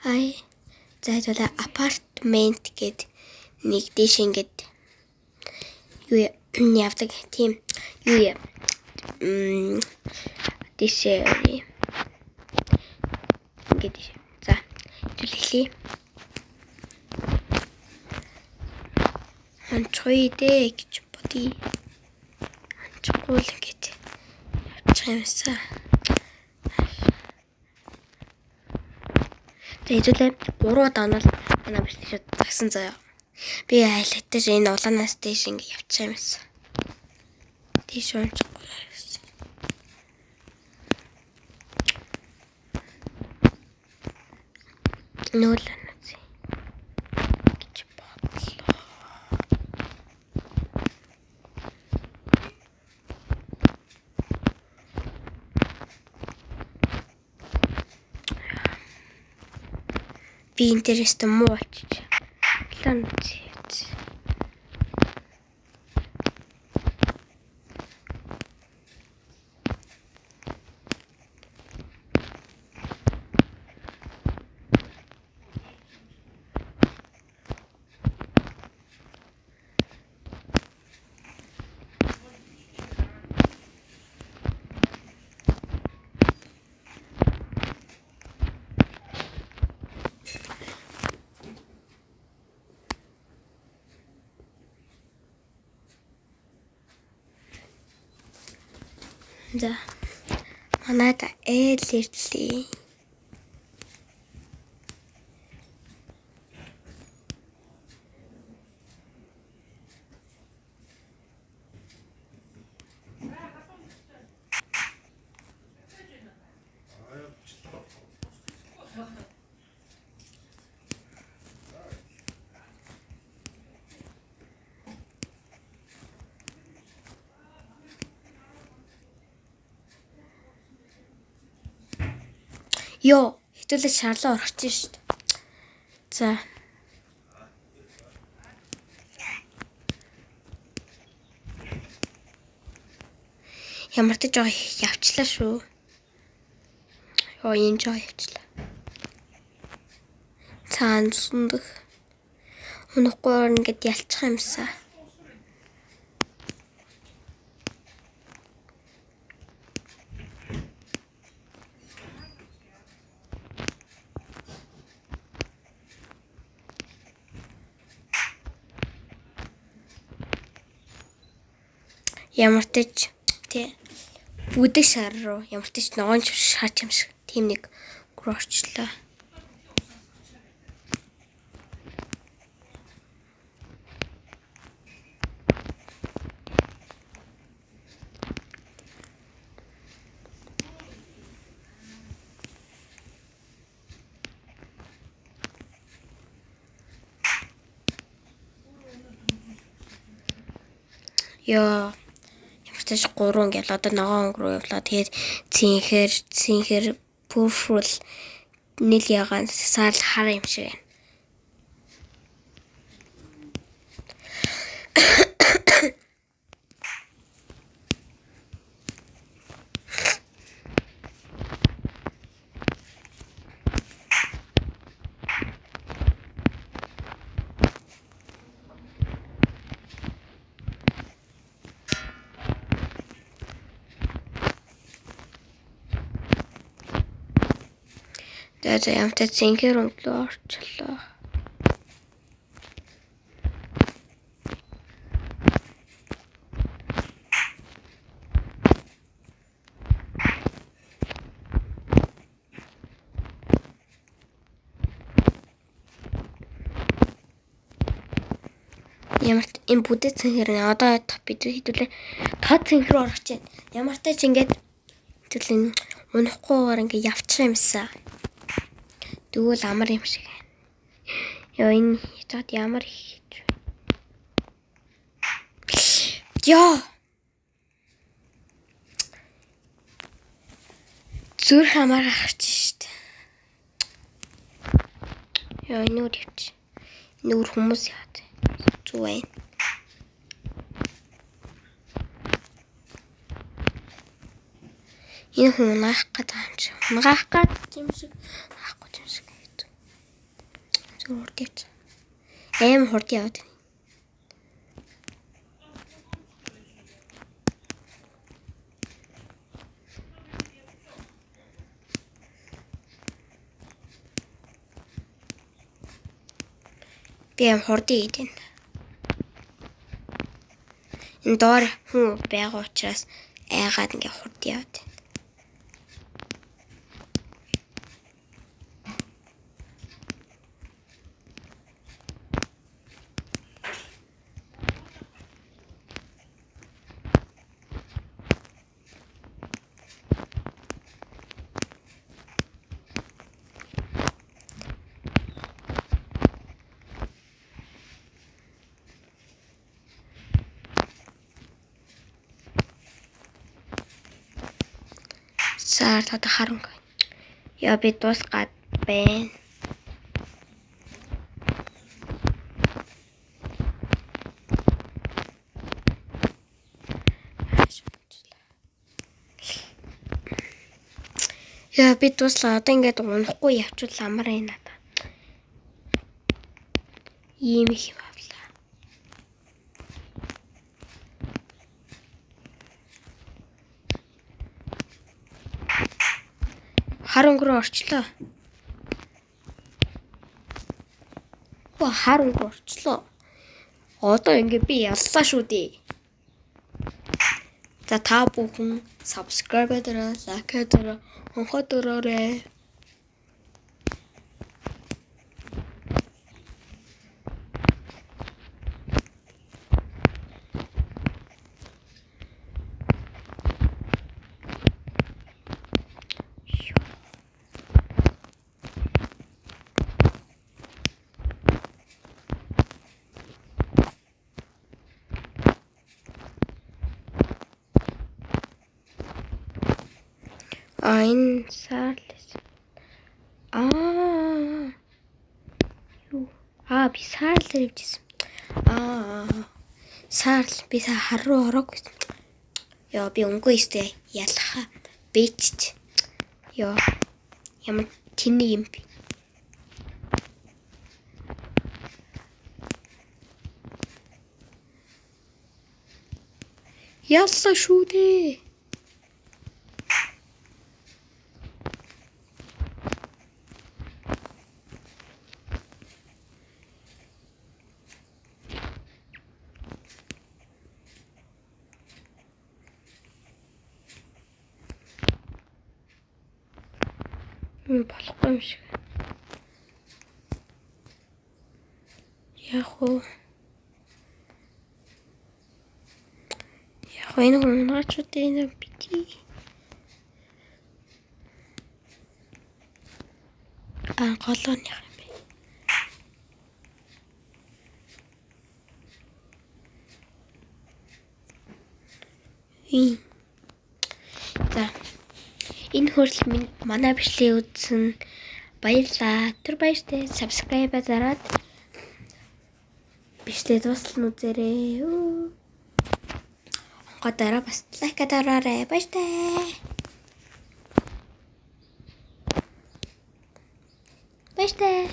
Ай. За хэдүүлээ apartment гэд нэг дээш ингээд юу явдаг тийм юу дээшээ ингээд дээшээ. За хэдүүл эхлэе. Онцгой дээ гэж бодъё. Онцгүй л ингээд явчих юмсан. За хэдүүлээ 3 удаа онол манай бичлэг шууд загсан заяа. Би айлтаж энэ улаанаас дээш ингээд явчих юмсан. Дээш онцгүй. Нүүл үзье гэж бодлоо. Би энэ дээрээс тэ муу болчих. Улаан үзье. За манайд айл ирлээ. Йоо, хэдүүлээ шарлаа орчих шít. За. Ямар ч жоо явчлаа шүү. Йоо, энэ жоо явчлаа. Цаан сүндэх. Унахгүй ингээд ялчих юмсан. Ямар ч тий бүдэг шар руу ямар ч ногоон шар юм шиг тийм нэг рүү орчлоо. Йоо. Ямар ч 3 ингээл одоо ногоон өнгө рүү явлаа. Тэгээд цэнхэр purple нийл ягаан саал хар юм шиг байна. За ямар ч цэнхэр өнгө рүү орчлоо. Ямар ч энэ бүдэ цэнхэр нь одоо бид хэдүүлээ тод цэнхэр рүү орох чинь. Ямар ч ингээд хэдүүлээ унахгүйгээр ингээд явчих юмсан. Тэгвэл амар юм шиг байна. Йоо энэ хятад ямар их хийж. Йоо. Зүрх амар гарч шít. Йоо энэ үр явчих. Энэ үр хүмүүс яад. Зүг байна. Энэ хүн унаах гэдэг юм шиг. Унаах гэдэг юм шиг. Унаахгүй юм шиг. Хурд явж. Аим хурд яваад байна. Би аим хурд идэн. Энэ доор хүн байгаа учраас айгаад ингээ хурд яваад байна. Сар одоо харанг. Яа би дуусгаад байна. Яа би дууслаа. Одоо ингээд унахгүй явчвал амар юм надаа. Ийм их юм авлаа. Хар өнгө рүү орчлоо. Оо хар өнгө орчлоо. Одоо ингээ би яллаа шүү дээ. За та бүхэн subscribe дараа, like дараа, хонхоо дараарай. А энэ саарлс. Аа. Юу? Аа би саарлаар явжсэн. Аа. Саарл би сая хар руу ороог гэсэн. Йоо би өнгөө өстэй ялхаа бэчч. Йоо. Ямар тэнэг юм бэ? Яллаа шүү дээ. Болохгүй юм шиг. Яг уу. Яг энэ унгаачууд энэ бити. Аа голооных юм бэ. За. Энэ хүртэл минь манай бичлэгийг үзсэн баярлалаа. Тэр баяртай subscribe дараад бичлэг дуустал нь үзээрэй. Хонхоо дараа бас лайк дараарай. Баяртай. Баяртай.